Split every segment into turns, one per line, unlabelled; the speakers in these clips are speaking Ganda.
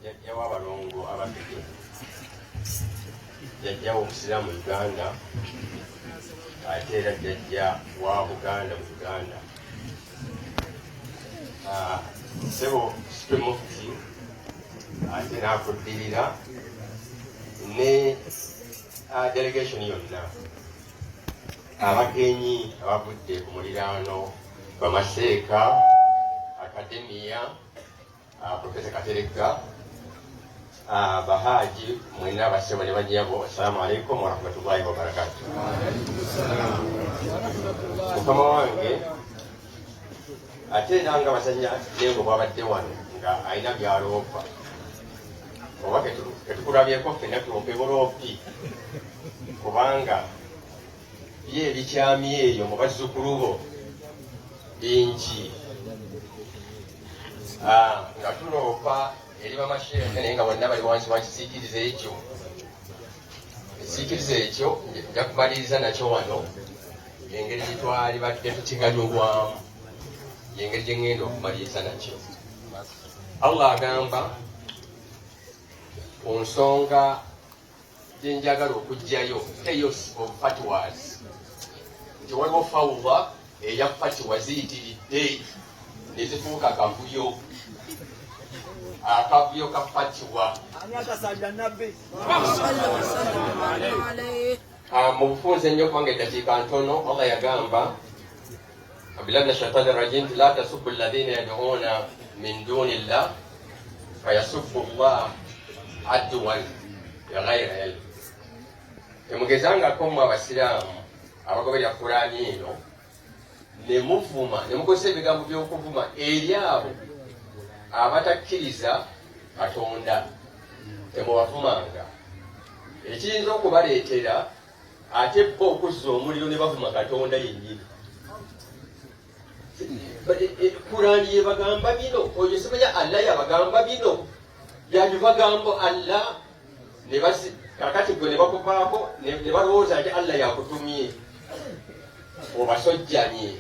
Jjajja w'abalongo ababiri, jjajja w'obusiraamu mu Uganda, ate era jjajja wa Buganda mu Uganda. Ah, Ssebo Supreme Mufti, ate n'akuddirira ne delegation yonna, abagenyi abavudde ku muliraano, bamaseeka, academia, Profesa Kateregga, bahaji mwenna, abassebo ne bannyabo, assalamu alaikum warahmatullahi wabarakatu. Mukama wange, ate era nga basanya nengo bwabadde wano nga alina byaloopa, oba ketukulabyeko ffenna tuloope buloopi, kubanga bye ebikyamye eyo mu bazzukulu bo bingi. Nga tuloopa eri bamasheekhe, naye nga bonna bali wansi wa kisiikirizo ekyo. Ekisiikirizo ekyo nja kumaliriza nakyo wano, engeri gye twali badde tukiganyulwamu, yengeri gye ŋŋenda okumaliriza nakyo. Allah agamba ku nsonga gye njagala okuggyayo, chaos of fatwas, nti waliwo fawuwa eya fatiwa ziyitiridde ne zifuuka kavuyo, akavuyo ka fatiwa.
Ani atasalira Nabbi?
Ah, mu bufunze ennyo, kubanga eddakiika ntono, Allah yagamba, billahi min shaitani rajim, nti la tasubbu alladhina yad'una min duni llah fayasubbu llah adwan bighairi ilm. Temugezangako mmwe abasiraamu abagoberera Kurani eno ne muvuma ne mukozesa ebigambo by'okuvuma eri abo abatakkiriza Katonda. Temubavumanga, ekiyinza okubaleetera ate bo okuzza omuliro ne bavuma Katonda yennyini. Kurani yebagamba bino, oyo simanya Allah yabagamba bino, yabibagamba Allah ne basi. Kakati gwe ne bakuvaako ne balowooza nti Allah yakutumye obasojjanye.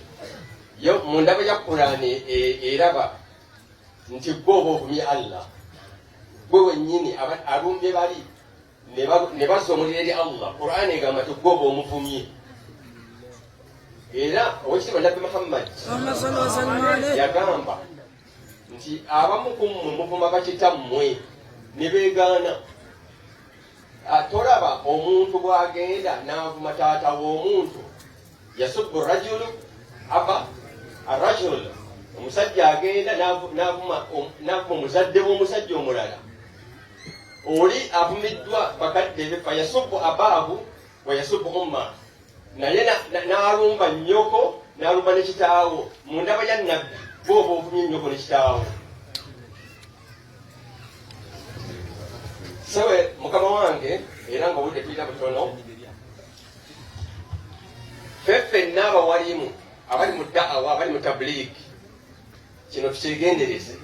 Yo mu ndaba ya Kurani eraba nti gwe oba ovumye Allah, gwe wennyini alumbye bali ne bazza omuliro eri Allah. Qur'an egamba nti gwe oba omuvumye. Era Owekitiibwa Nabbi Muhammad
اللهم صل وسلم عليه
yagamba nti abamu ku mmwe muvuma bakitammwe ne beegaana. Ah, tolaba omuntu bw'agenda n'avuma taata w'omuntu? Yasubbu rajulu aba arajul, omusajja agenda n'avuma omuzadde w'omusajja omulala, oli avumiddwa bakadde be. Fayasubbu abaahu wa yasubbu umma, naye n'alumba nnyoko n'alumba ne kitaawo. Mu ndaba ya Nabbi, bw'oba ovumye nnyoko ne kitaawo. Sewe mukama wange, era nga obudde tulina butono, ffe ffenna abawalimu, abali mu da'awa, abali mu tabliigi, kino tukyegendereze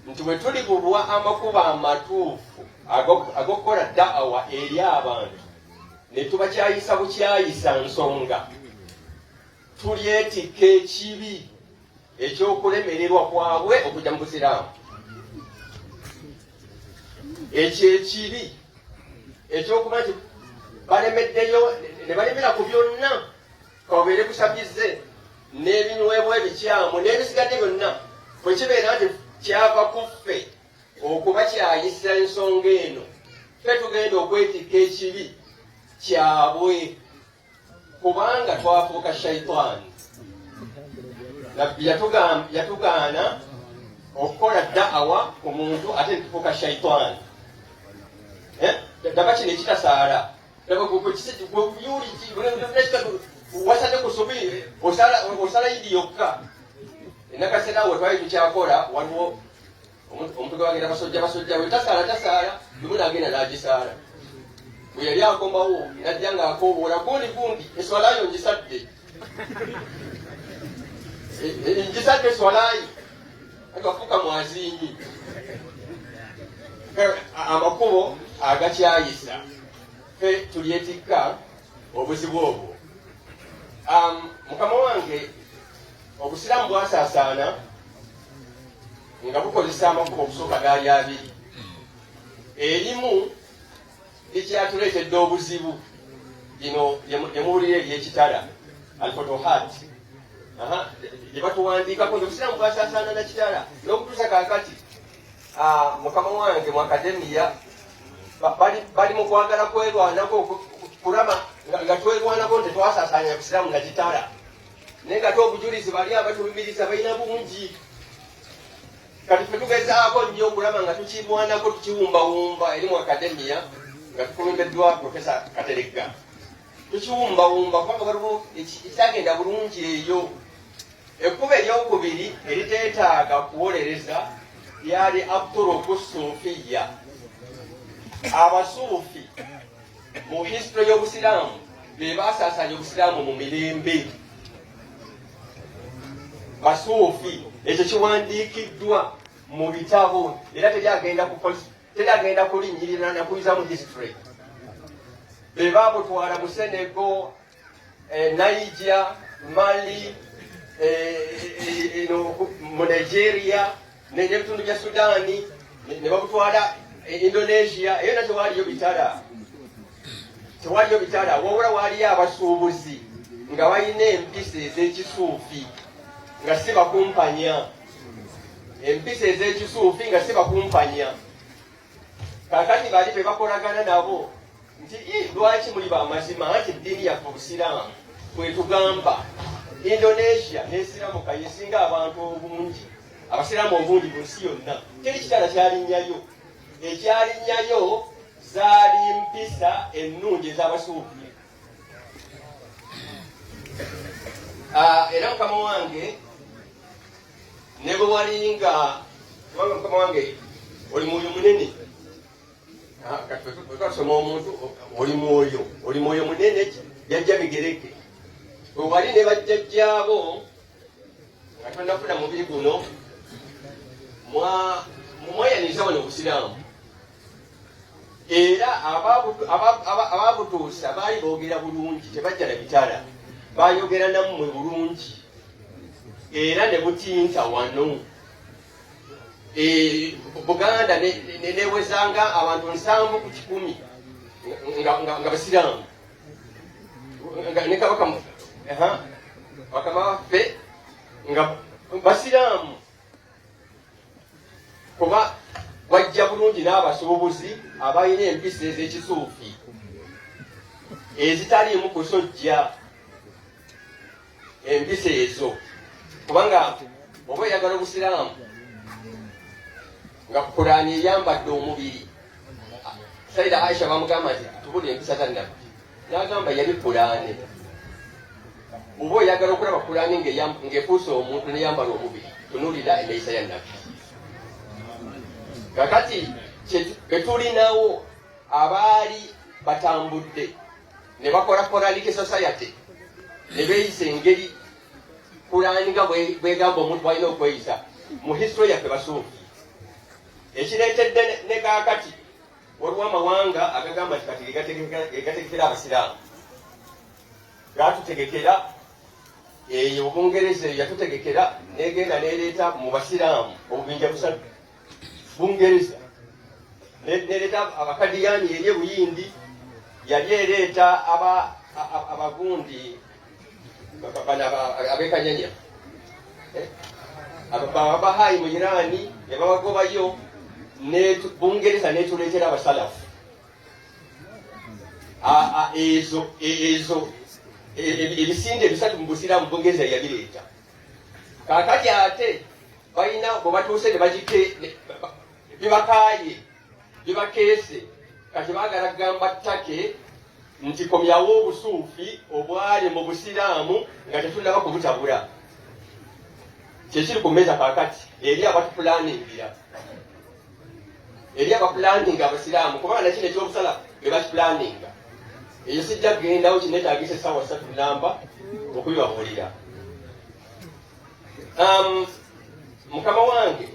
nti bwe tulibulwa amakubo amatuufu ag'okukola da'awa eri abantu ne tubakyayisa bukyayisa nsonga, tulyetikka ekibi ekyokulemererwa kwabwe okujja mu busiraamu. Ekyo ekibi ekyokuba nti balemeddeyo ne balemera ku byonna, kaobeere kusabize n'ebinywebwa ebikyamu n'ebisigadde byonna, bwe kibeera nti kyava ku ffe okubakyayisa ensonga eno, ffe tugenda okwetikka ekibi kyabwe, kubanga twafuuka shaitaani. Nabbi yatugaana okukola da'awa ku muntu ate netufuuka shaitaani. Eh? Daba kino ekitasaala, wasadde ku subi, osala idi yokka. Enakaseera we twali tukyakola, waliwo omuntu gwe bagenda basojja basojja, we tasaala tasaala, lumu nagenda nagisaala. Bwe yali akomawo najja ng'akoowoola, "Gundi, gundi, eswalayo ngisadde, ngisadde eswalayo." Agafuuka mwazinyi amakubo agakyayisa, ffe tulyetikka obuzibu obwo. Mukama wange, obusiraamu bwasaasaana nga bukozesa amakubo okusooka gaali abiri. Erimu likyatuleetedde obuzibu lino lyemuwulira eryekitala alfotohat lye batuwandiikako nti obusiraamu bwasaasaana na kitala n'okutuusa kaakati. Mukama wange, mu academia bali mu kwagala kwerwanako kulaba nga twerwanako nti twasaasaanya busiraamu na kitala, naye nga te obujulizi bali abatulumiriza balina bungi. Kati ffe tugezaako nnyo okulaba nga tukirwanako, tukiwumbawumba eri mu academia nga tukulembeddwa Profesa Kateregga. Tukiwumbawumba kubanga waliwo ekyagenda bulungi eyo. Ekkubo eryokubiri eriteetaaga kuwolereza lyali aturuku suufiya. Abasuufi mu history y'obusiraamu be baasaasaanya obusiraamu mu mirembe. Basuufi, ekyo kiwandiikiddwa mu bitabo, era teri agenda kulinnyirira nakuyiza mu history. Be babutwala mu Senegal, Niger, Mali, mu Nigeria n'ebitundu bya Sudaani, ne babutwala Indonesia. Eyo na tewaliyo bitala, tewaliyo bitala, wabula waliyo abasuubuzi nga balina empisa ez'ekisuufi nga si bakumpanya, empisa ez'ekisuufi nga si bakumpanya. Kakati bali be bakolagana nabo nti, "Lwaki muli bamazima?" Anti eddiini yaffe obusiraamu bwetugamba Indonesia nesiramuka yesinga abantu obungi, abasiraamu obungi mu nsi yonna. Teri kitala kyalinnyayo, ekyalinnyayo zaali mpisa ennungi ez'abasuufi. Era mukama wange, ne bwe walinga, kubanga mukama wange oli mwoyo munene. Kati bwe twasoma omuntu oli mwoyo, oli mwoyo munene, jajja bigereke bwe wali ne bajjajjaabo nga tonafuna mubiri guno, mwayaniza wano obusiraamu, era ababutuusa baali boogera bulungi, tebajja na bitala, bayogera nammwe bulungi era ne butinta wano. Buganda newezanga abantu 70% nga basiraamu. Ne kabaka bakama baffe nga basiraamu, kuba bajja bulungi n'abasuubuzi abalina empisa ez'ekisuufi ezitaliimu kusojja, empisa ezo. Kubanga oba oyagala obusiraamu nga Kulaani eyambadde omubiri, Saida Aisha bamugamba nti, "Tubuli empisa za Nabbi," n'agamba yali Kulaani. Oba oyagala okulaba Kulaani ng'efuuse omuntu neyambala omubiri, tunulira eneyisa ya Nabbi. Kakati betulinawo abaali batambudde ne bakola Quranic Society ne beeyisa engeri Kulaani nga bwegamba omuntu bwalina okweyisa mu history yaffe, basuufi. Ekireetedde ne kaakati waliwo amawanga agagamba nti kati gegategekera abasiraamu, gatutegekera. Eyo Obungereza eyo yatutegekera, negenda nereeta mu basiraamu obubinja busatu. Bungereza nereeta abakadiyani eri ebuyindi, yali ereeta abagundi bano abekanyanya, ababahayi mu Irani ne babagobayo. Bungereza netuleetera abasalafu. Ezo ebisinde ebisatu mu busiraamu Bungereza yabireeta. Kakati ate balina bwe batuuse ne bagike bibakaaye, bibakeese. Kati baagala kugamba ttake nti komyawo obusuufi obwali mu busiraamu nga tetunaba kubutabula. Kyekiri ku mmeeza kaakati eri abatupulaningira, eri abapulaninga abasiraamu, kubanga nakino ekyobusala be bakipulaninga. Eyo sijja kugendawo, kinetagisa essaawa 3 namba okubibabuulira. Mukama wange,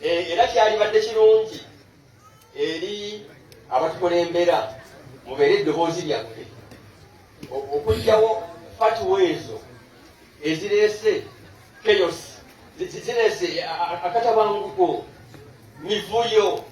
era kyalibadde kirungi eri abatukulembera mubeere eddoboozi lyaffe okugyawo fatuwa ezo ezireese chaos, zireese akatabanguko, mivuyo.